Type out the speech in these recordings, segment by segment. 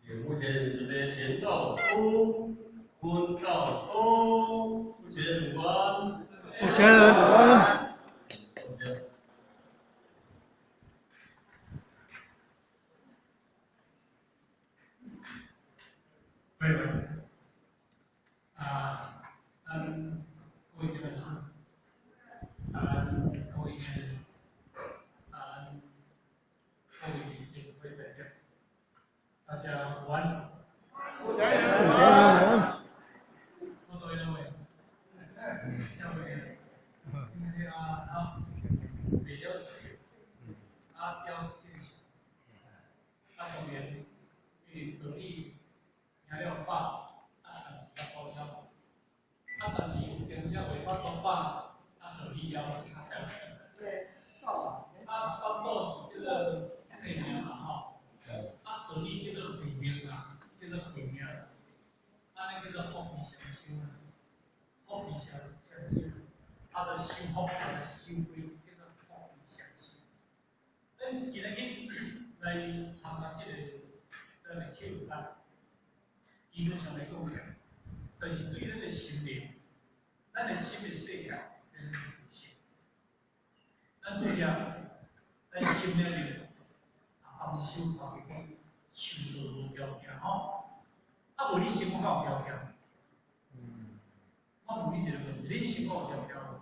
目前是咧乾道沖，坤道沖，目前午安。目前午安。多謝。喂喂，啊，咱各位老師，啊，咱各位啊，咱各位協會代表，大家午安。午安。我做一位，下位，今天啊，好，比較少，啊，表示謝謝，啊，當然，因為道理聽了飽，啊，但是法度曉，啊，但是有當時袂法度飽，啊，道理曉較少。啊，法度是叫做生命嘛吼，啊，道理叫做慧命啊，叫做慧命，啊，呢叫做福慧雙修啊，福慧雙修，啊，就修福啊，修慧，叫做福慧雙修。咱今日來參加這個咱的啟蒙班，基本上來講起來，就是對咱的心靈，咱的心的世界，咱的提升。咱拄則，咱心裡面啊，放手看講，修道無條件吼，啊無你生活有條件？我問你一個問題，你生活有條件無？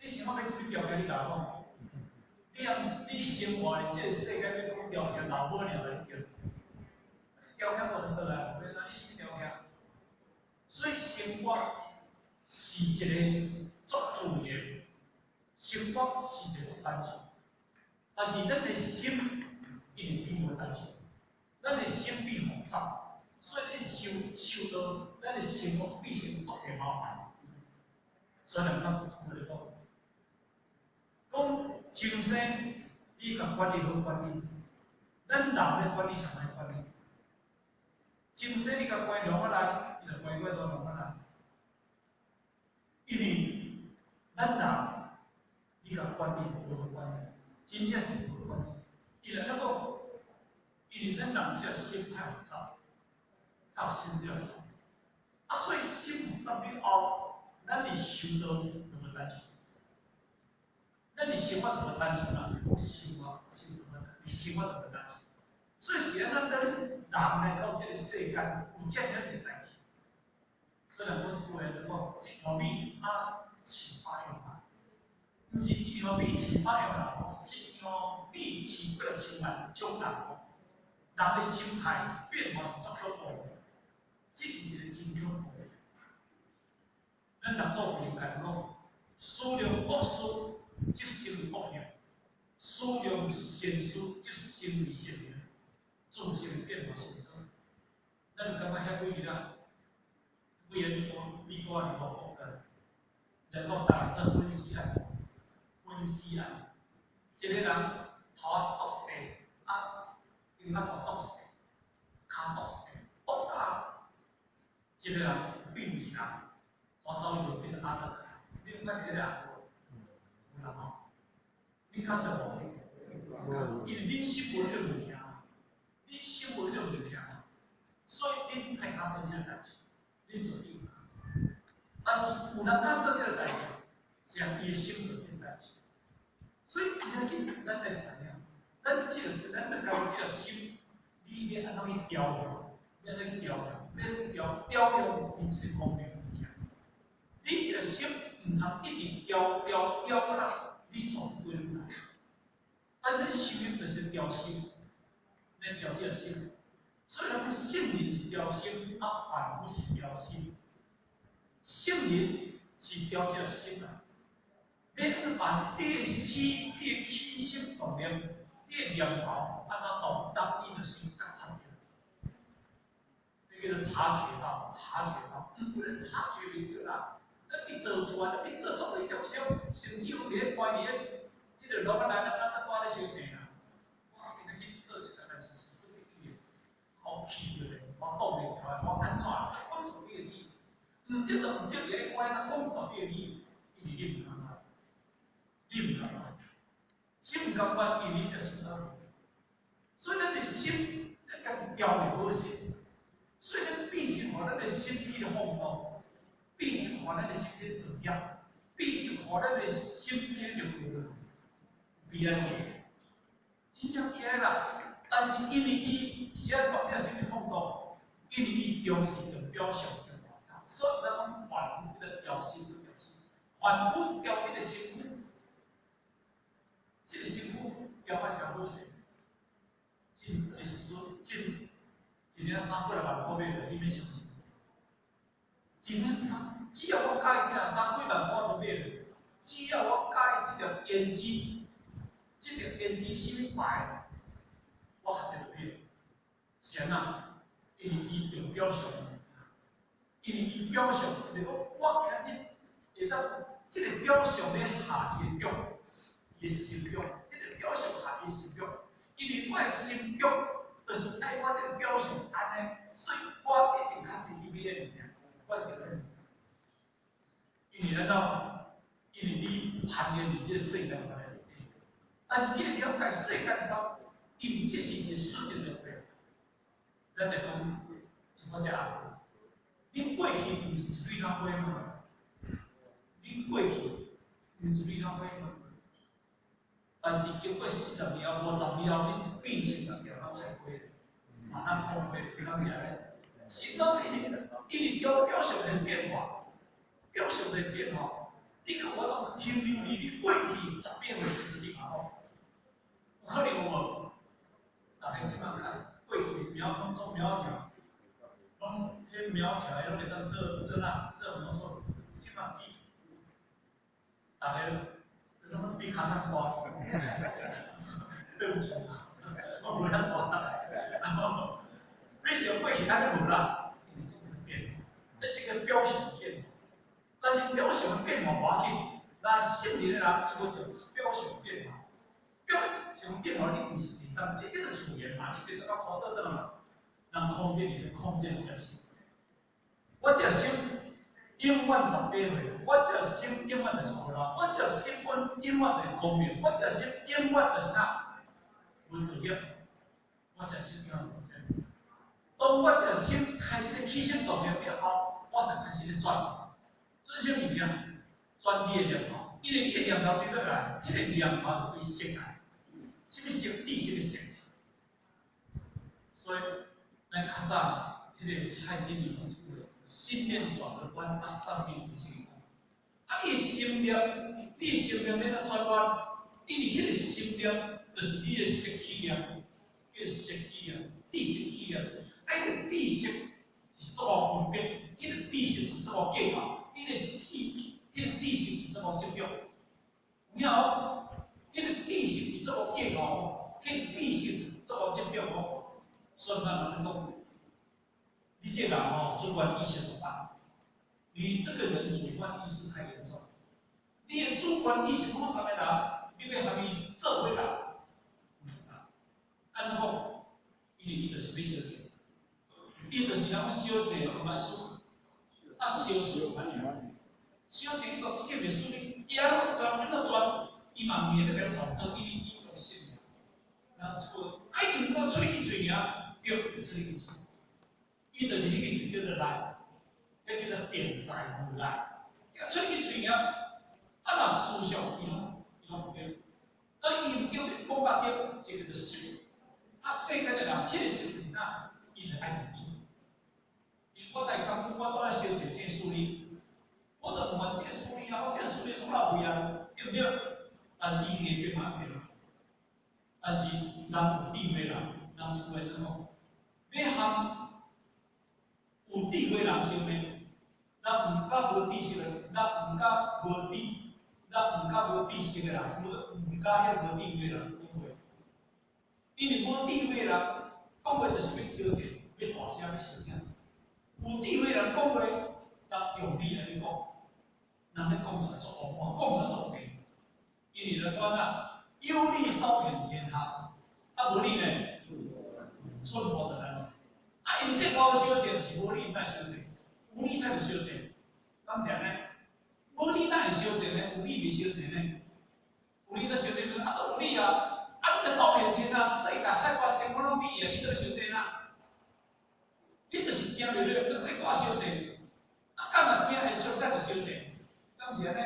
你生活欲啥物條件？你共我講。你若你生活佇這個世界欲講條件，老母爾來叫。條件無倒來，欲按怎？你啥物條件？所以生活是一個足自然，生活是一個足單純，但是咱的心一定變無單純，咱的心變複雜，所以你修修道，咱的生活變成足濟麻煩。所以人講出來講，講眾生，你共管理好管理，咱人咧管理上來管理。眾生你共關籠仔內，伊就關過到籠仔內。因為咱人，你共管理無好管理，真正是無好管理。伊來怎講？因為咱人這個心太複雜，較心這個雜。啊，所以心複雜了後，咱佇修道就無單純。咱佇生活就無單純啦，生活生活，佇生活就無單純。所以是按怎咱人來到這個世間，有遮爾濟代誌。雖然講一句話，就講一條米啊，飼百樣人，毋是一條米飼百樣人，一條米飼幾若千萬種人。人的心態變化是足恐怖的，這是一個真恐怖的。咱六祖慧能講，思量惡事，則生惡業；思量善事，則生為善業。自性變化是安怎？咱有感覺遐幾日啊？幾個美國啊，美國來講，台灣做分屍案，分屍案，一個人頭仔剁一塊，啊，肩胛頭剁一塊，跤剁一塊，剁甲一個人變毋是人，我走去就變阿達，你有看這個人無？有人吼？你較濟無？因為恁心無這個物件，恁心無這個物件，所以恁太敢做這個代誌，恁絕對毋敢做。但是有人敢做這個代誌，是啊，伊的心就這個代誌。所以今日咱來知影，咱這個咱來家己這個心，你欲按怎去調用？欲按怎去調用？欲按怎去調調用佇這個方面物件。你這個心毋通一直調調調啊，你全歸來。但你修行就是調心，咧調這個心。雖然講聖人是調心，啊，凡夫是調心。聖人是調這個心啊。你去把你的心、你的起心動念、你的念頭，按怎動，當伊就是覺察著。你叫做察覺到，察覺到，毋有人察覺袂著啦。咱去做出來，咱去做足濟眾生，甚至有佇咧關佇咧，彼個老闆來，咱咱咱咧收錢啊。我今日去做一個代誌，是我氣著咧，我擋袂牢，我按怎？講上帝的理，毋對就毋對，佇咧關咱講上帝的理，因為你毋甘願，你毋甘願，心毋甘願，因為你這心啊。所以咱的心，咱家己調袂好勢，所以咱變成予咱的心去放蕩，變成予咱的心去造業，變成予咱的心去流落，悲哀無？真正悲哀啦！但是因為伊是按把這個心去放蕩，因為伊重視著表象，所以咱講凡夫咧調心，調心，凡夫調這個身軀，這個身軀調啊誠好勢，進一絲進一領衫幾若萬箍買落，你欲相信？真正衫，只要我佮意這領衫幾萬箍都買落，只要我佮意這條胭脂，這條胭脂啥物牌，我合就買。是按怎？因為伊著表象，因為伊表象，就講我今日會當這個表象咧下伊的腳，伊的心腳，這個表象下伊的心腳，因為我的心腳就是愛我這個表象按呢，所以我一定較濟去買的物件，我一定較。因為咱知，因為你攀緣佇這個世間內，但是你了解世間頭，因這是一個實質的變。咱來講，一寡只阿恁過去毋是一蕊老花嗎？恁過去毋是一蕊老花嗎？但是經過40年後、50年後，恁變成一條仔菜花，慢慢枯花，敢是按呢？是講因為表象的變化，表象的變化，你看我當停留佇你過去18歲時陣，你嘛吼，有可能有無？大家這擺看過去苗攏總苗條，攏彼苗條的攏會當做做哪做魔術，這擺比，大家攏比跤較大。對不起，我無遐大。你想過去按呢無啦？因為這個變化，這個表象變化，但是表象變化無要緊，那聖人的人伊無著表象變化，表象變化你毋是簡單，這叫做自然嘛，你變得較苦倒轉嘛。人控制你，控制這個心。我這個心永遠18歲，我這個心永遠就是無老，我這個心永遠就是光明，我這個心永遠就是哪無罪業，我這個心永遠就是這樣。當我這個心開始起心動念了後，我才開始咧轉，轉啥物件？轉你的念頭，因為你的念頭對佗來，彼個念頭是對色來，啥物色？知識的色。所以，咱較早彼個蔡經理講一句話：心念轉個彎，啊，生命就成功。啊，你的心念，你的心念欲按怎轉彎？因為彼個心念就是你的識起念，叫識起念，知識起念。啊，彼個知識是怎麼分別？彼個知識是怎麼結構？彼個識，彼個知識是怎麼集中？有影無？彼個知識是怎麼結構？彼個知識是怎麼集中？所以咱按呢講，你這個人吼，主觀意識足重，你這個人主觀意識太嚴重。你的主觀意識愈重的人，你欲予伊做伙人，按怎講？因為伊就是欲相爭，伊就是人相爭毋捌輸，啊相輸毋捌贏，相爭伊就一定袂輸你，伊按怎轉按怎轉，伊嘛毋會欲共傳倒，因為伊有信念。人一句，啊伊毋過喙去喙爾，對，喙去喙，伊就是彼个喙叫做內，彼叫做辯才無礙，喙去喙爾，啊若思想伊攏毋對，當伊毋對，講甲對，這叫做心。啊，世間的人，彼個心是哪？伊就愛民主。因為我在講，我當愛相信這個事理，我就毋管這個事理啊，我這個事理足老廢啊，對毋對？但伊會變嘛變？但是人有智慧人，人是話怎講？欲含有智慧人相罵，人毋佮無知識的，人毋佮無知，人毋佮無知識的人，無毋佮彼無智慧的人講話。因為無智慧的人講話就是欲挑戰，欲大聲，欲相聽。有智慧人講話，人用理來講，人咧講出來足烏滿，講出來足對。因為咱講啊，有理走遍天下，啊無理呢，寸步就難。啊，因為這個相爭是無理才相爭，有理才會相爭，敢是按呢？無理哪會相爭呢？有理袂相爭呢？有理都相爭，啊，都有理啊！啊，你著走遍天下，世界海角天，我攏比伊啊，你著相爭啊！聽袂落，你大小濟，啊，敢若驚會傷，咱就小濟，敢是按呢？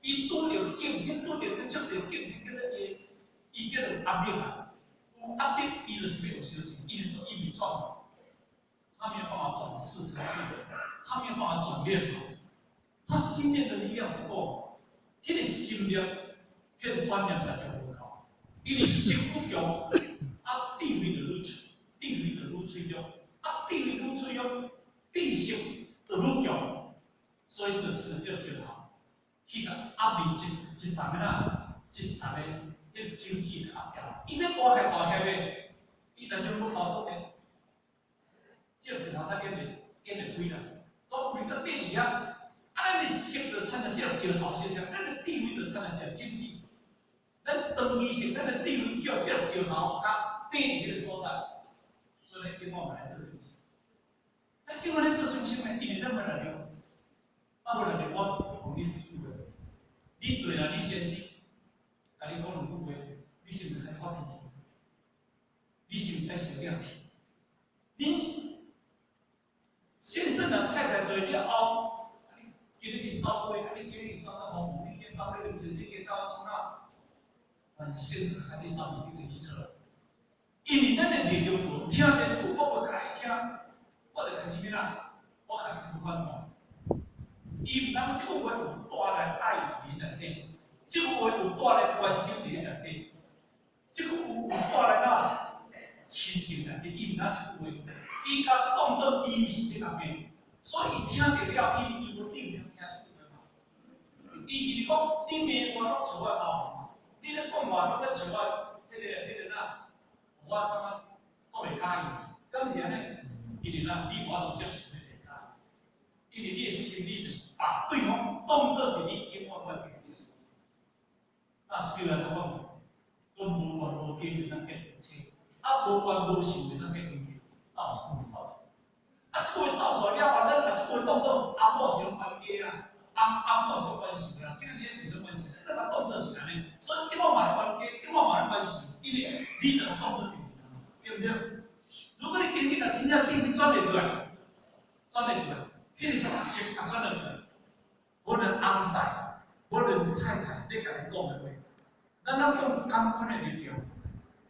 伊拄著境，伊拄著咧觸著境，叫做伊，伊叫做壓力啊。有壓力，伊就是欲有相濟，因為做伊袂轉，他沒有辦法轉四成智慧，他沒有辦法轉念嘛。他心念的力量不夠，彼個心力，彼個轉念力就無夠，因為識不強，啊，智慧就愈脆，智慧就愈脆弱，啊，智慧愈脆弱，知識就愈強，所以就成了這個石頭，去共壓佇一一層的啦，一層的彼個種子壓掉，伊欲大開大開袂，伊但就無法度的，這個石頭才變會變會開啦，總袂閣跌佇遐。啊，咱的識就親像這個石頭小小，咱的智慧就親像這個種子。咱當伊是咱的智慧叫這個石頭較跌佇彼個所在，所以咱永遠來做眾生。咱永遠咧做眾生呢，因為咱無力量，啊無力量，我問你一句話：你對啦，你先生，共你講兩句話，你是毋是開始發脾氣？你是毋是愛生了氣？你先生的太太對了後，今日去走過，啊你今日走到紅毛，你今日走過林先生，今日走到創哪？但是先生開始三字經就去吵，因為咱的力量無，聽這句我無共伊聽，我就開始欲啦，我開始不反動。伊毋知影這句話有帶來愛佇內底，這句話有帶來關心佇內底，這句話有帶來哪親情內底，伊毋知這句話，伊共當做伊是咧共罵，所以伊聽著了，伊伊無力量聽這句話嘛。伊就是講，你罵我攏找我麻煩，你咧講話攏咧找我，彼個哪，我感覺做袂喜歡，敢是按呢？因為哪，你無法度接受彼個啊，因為你的心理就是把對方當做是你永遠怨敵。那是叫來講，講無緣無故會當結夫妻，啊無緣無仇會當結婚，哪有這句話走出來？啊，這句話走出來了後，咱把這句話當做翁某是攏冤家啊，翁翁某是攏冤仇啊，囝兒是攏冤仇，咱把當做是按呢，所以永遠嘛冤家，永遠嘛冤仇，因為你就當做敵人嘛，對毋對？如果你今日若真正智慧轉會過來，轉會過來，彼個識啊轉會過來，無論翁婿，無論是太太，你共伊講的話，咱攏用感恩的力量，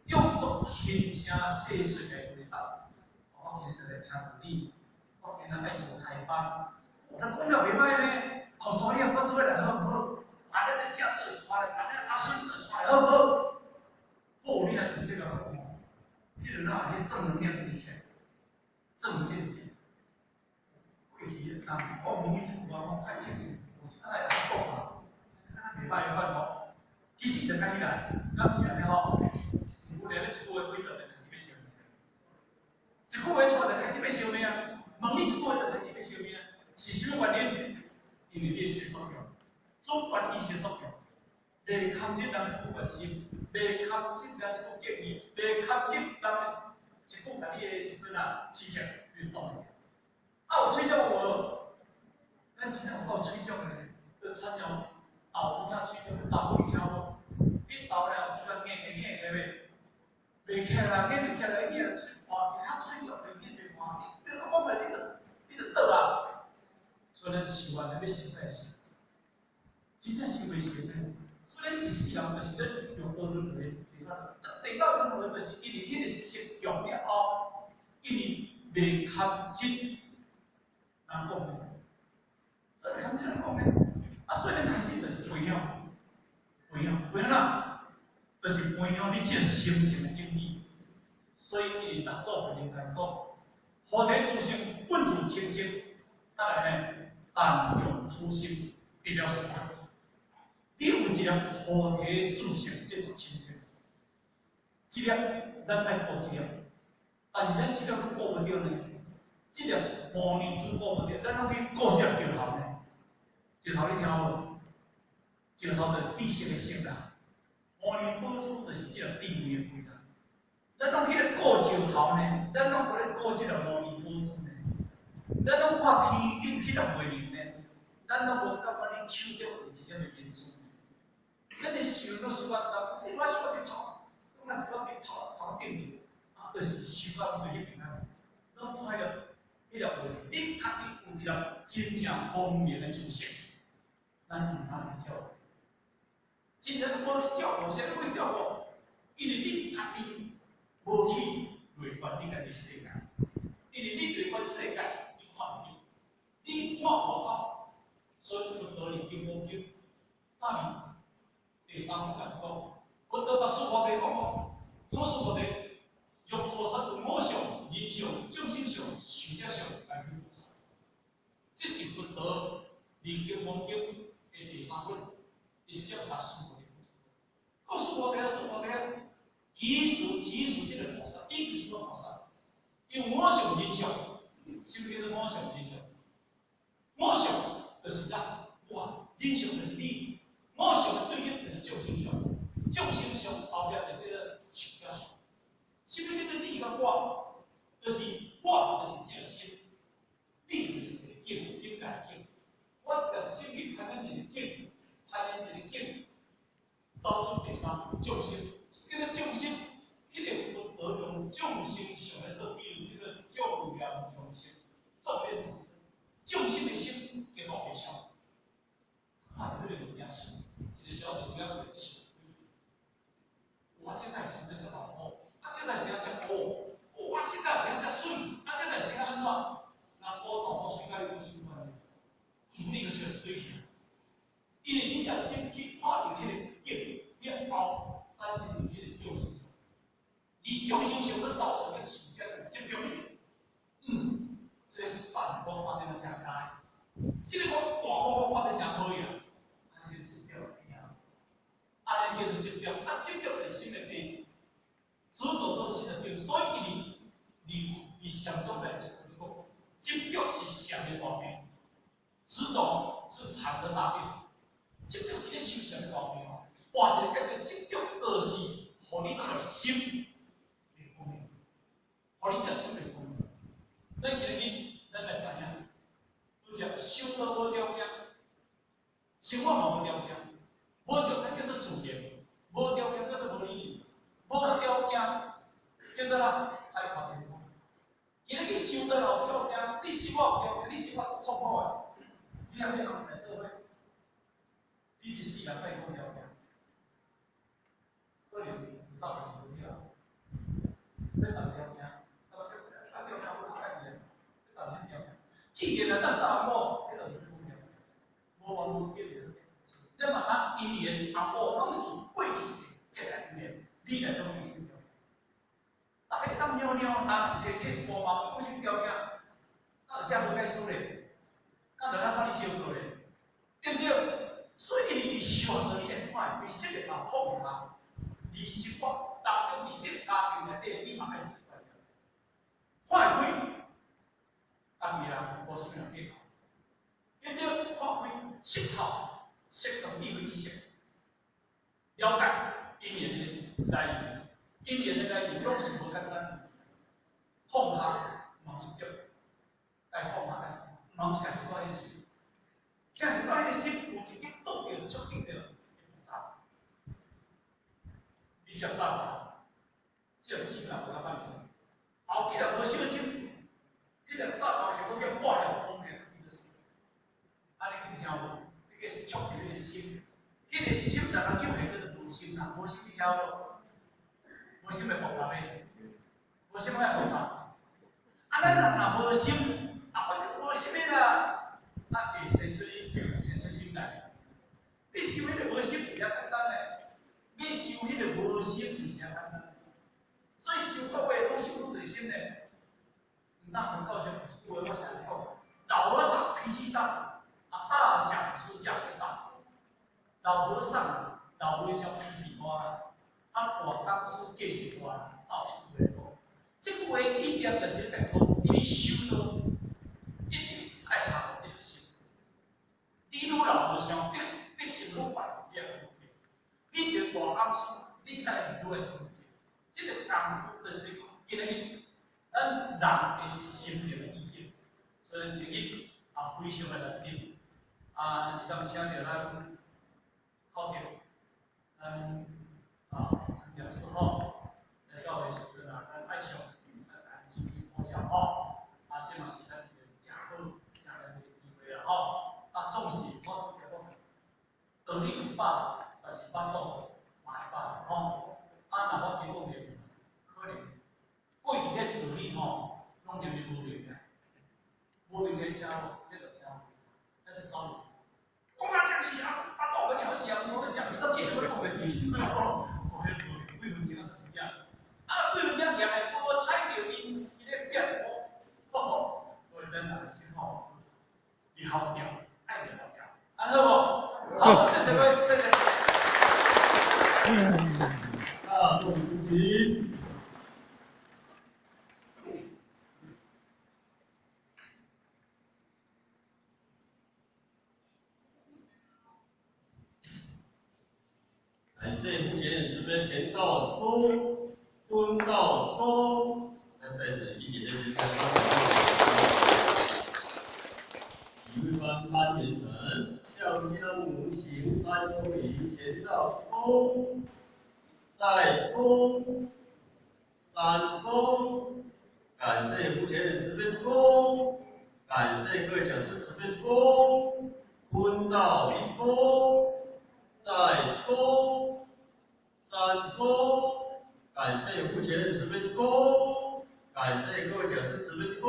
用足輕聲細說來回答。我今日來聽你，我今日愛上台北，咱講了袂歹呢。後昨日我做伙來好毋好？把咱的囝子帶來，把咱阿孫子帶來好毋好？好，你若用這個講，彼個哪有彼正能量佇起來，正能量佇。過去人，我問你一句話，我較清楚，有一擺來講啊，敢若袂歹款吼。其實就較起來，敢是按呢吼？有咧，一句話規則就開始欲相罵，一句話出來就開始欲相罵啊！問你一句話就開始欲相罵，是啥物原因？因為你的識作用，主觀意識作用，袂堪這人一句關心，袂堪這人一句建議，袂堪這人一句共你的時陣啊，刺激，你就擋袂。啊，有喙舌無？咱真正有夠喙舌的，就親像豆腐仔喙舌，豆腐你聽無？你豆了後，拄才硬硬硬起袂？袂起來，硬袂起來，硬喙破，較喙舌袂硬袂破，你講袂，你就倒啊！所以咱修完欲修才會成，真正修袂成呢。所以咱一世人就是咧六道輪迴，地道輪迴就是因為彼個識強了後，因為袂堪這人講的，所以堪這人講的，啊，所以咱開始就是培養，培養，培養哪？就是培養你這個心性的種子。所以伊六祖慧能講，福田自性本自清淨，再來呢，但用初心得了成佛。你有一粒菩提自性，這就清淨。這粒咱愛顧這粒，但是咱這粒顧無著呢？這粒摩尼珠顧無著，咱攏去顧這粒石頭呢？石頭你聽無？石頭就是知識的識啦，摩尼寶珠就是這粒智慧的慧啦。咱攏去咧顧石頭呢？咱攏無咧顧這粒摩尼寶珠呢？咱攏看天頂彼粒月亮呢？咱攏無感覺你手中有一粒的明珠。咱的想攏想到，你我想到頭，我若是我佇頭頭頂去，啊，就是想到對彼邊啊，攏看彼個彼粒話，你家己有一粒真正光明的知識，咱毋知去照顧。真正無去照顧，啥物去照顧？因為你家己無去內觀你家己世界，因為你內觀世界，你看毋著，你看無透，所以佛陀佇金剛經那裡第三部分講，佛陀共須菩提講講，講須菩提，若菩薩有我相、人相、眾生相、壽者相，皆非菩薩。這是佛陀佇金剛經的第三品，直接共須菩提講。講須菩提啊，須菩提啊，其實只是這個菩薩，伊就是個菩薩，有我相、人相，什麼叫做我相、人相？我相就是咱我，人相就是你，我相的對應就是眾生相，眾生相後壁就叫做壽者相。什麼叫做你佮我？就是我就是這個心，你就是一個境，境界境。我這個心去攀緣一個境，攀緣一個境，走出第三眾生，叫做眾生，彼個佛陀用眾生相來做比喻，叫做眾念眾生，眾變眾生，眾生的心叫做會相，看彼個物件是，一個小子了個想，哇，這代生得這麼好，啊，這代生這好，哇，這代生這媠，啊，這代生按怎？那我大我媠佮你無相關，毋你個想是對去，因為你只心去看著彼個境，了後產生彼個眾生相，你眾生相閣造成個壽者相執著你，這是善我發展得誠佳，這個我大好我發展誠可以啊，按呢就執著，你聽，按呢叫做執著，啊執著就是心的病，執著做心的病，所以伊佇禪宗來講，執著是禪的大病，執著是禪的大病，執著是咧修禪的大病哦。換一個解釋，執著就是予你這個心袂光明，予你這個心袂光明。咱今日咱來知影，拄則修道無條件，生活嘛無條件，無條件叫做自然，無條件叫做無理由，無條件叫做啥？海闊天空。今日你修道有條件，你生活有條件，你生活足痛苦的，你還欲尪婿做伙？你一世人愛無條件，可能是走袂了，欲談條件，啊條件無較簡單，欲談啥條件？既然咱走翁某，彼就是無條件，無緣無故的。你嘛知姻緣翁某攏是過去世結來姻緣，你來當你啥條件？逐家當娘娘，逐人提提一部嘛，講啥條件？啊，寫無解輸咧，敢著咱法律相告咧，對毋對？所以你佇生活你會看，佇生活放下，佇生活當中，佇生活家庭內底，你嘛愛做決定。看會開，家己啊，無啥物人計較，對毋對？看開，釋透，適當智慧去識，了解姻緣的來源，姻緣的來源攏是無簡單，放下嘛是對，該放下的，毋通成日掛彼個心，成日掛彼個心，有一日倒著觸頂著，會走。你才走啊？這個心若無較放下，後日若無小心，彼個走頭是閣叫抹了，講起來你就是，按呢去聽無？你個是觸著彼個心，彼個心若較救起，叫做無心啦，無心你聽無？無心會菩薩袂？無心會菩薩？啊，咱人若無心，啊，我是無心的啦，啊，會生出生出心來。你修彼個無心是遐簡單嘞，你修彼個無心就是遐簡單。所以修到尾攏修愈濟心嘞。毋當黃教授有一句話我常講：老和尚脾氣大，啊，大講師架勢大。老和尚老和尚脾氣大啦，啊，大講師架勢大啦，鬥一句話講。這句話意義就是咧講，因為修道一定愛學這個心。你愈老和尚，得得心愈快，你也愈你一個大講師，你愛愈來愈這個功夫就是咧講，今日咱人的心靈的意境，所以今日啊非常的難得，啊，伊當請著咱考著，咱啊陳講師吼來到的時陣啊，咱愛上咱來出去普照吼，啊，這嘛是咱車無？你著車，咱就走入。講啊，這是啊，啊，講欲曉死啊，我咧食，你都繼續欲講袂去。哦，彼無幾分鐘就死啊！啊，幾分鐘行來無踩著𪜶，伊咧拼一步，吼，所以咱人心吼，離好調，愛離好調，啊好無？好，謝謝各位，謝謝。大眾出勤。感謝目前慈悲前道衝，昏道衝。那在此一起認真參觀。李慧芳、潘元成，向江無形三公里前道衝，再衝，三衝。感謝目前慈悲衝，感謝各位講師慈悲衝，昏道一衝，再衝，三衝。感謝目前慈悲衝，感謝各位講師慈悲衝。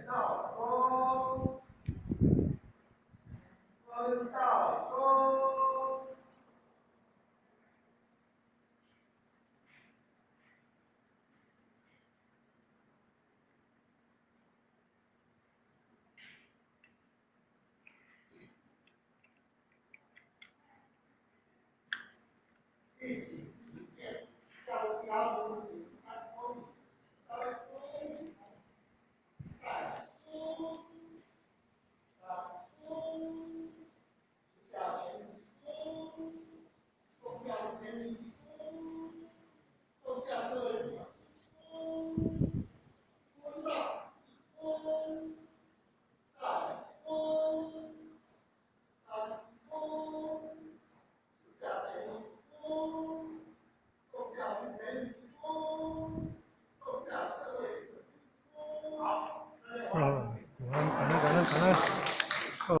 道中，分道中。一起实践，向家无形三公里，三公，再冲，三冲，下前冲，送下前冲，送下各位冲，分道冲，再冲，三冲。下前冲，送下前冲，送下各位冲。好，好，感恩感恩感恩。